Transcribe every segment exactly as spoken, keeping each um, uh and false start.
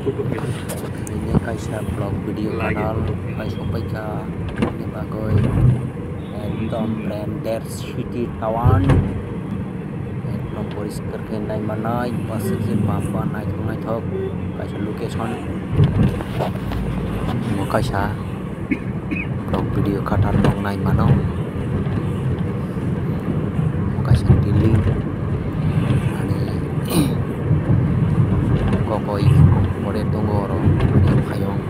Ini kaisa vlog video channel kaisa paikha ni bagwi ekdom branded city town ekdom poriskar khe nai manai bwswk se bam ba naithok naithok kaisa location bo kaisa. Rok video khatar rok nai mano. Kaisa building ani kokoi pore tongo oro ani phaiyong.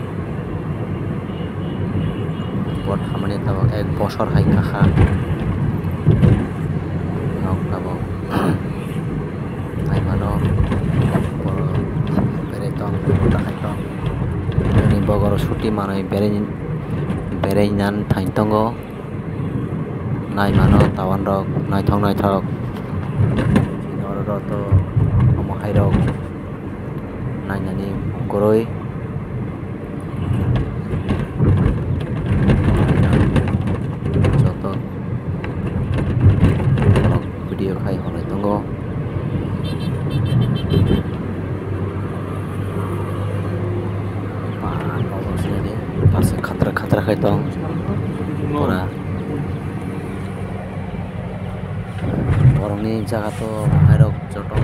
Bo thamani tabok ek bosor hai kakha nok tabok. Nai mano borok berai tong, takhai tong. Ani bogoro suti manwi berai, berai nan thang tongo. Nai mano tawan rok naithok naithok. Oro to omo hai rok nainani mungkoroi. Joto video khai holai tongo. Pasa khatra khatra khai tong pura. Borokni jaga to hai rok joto.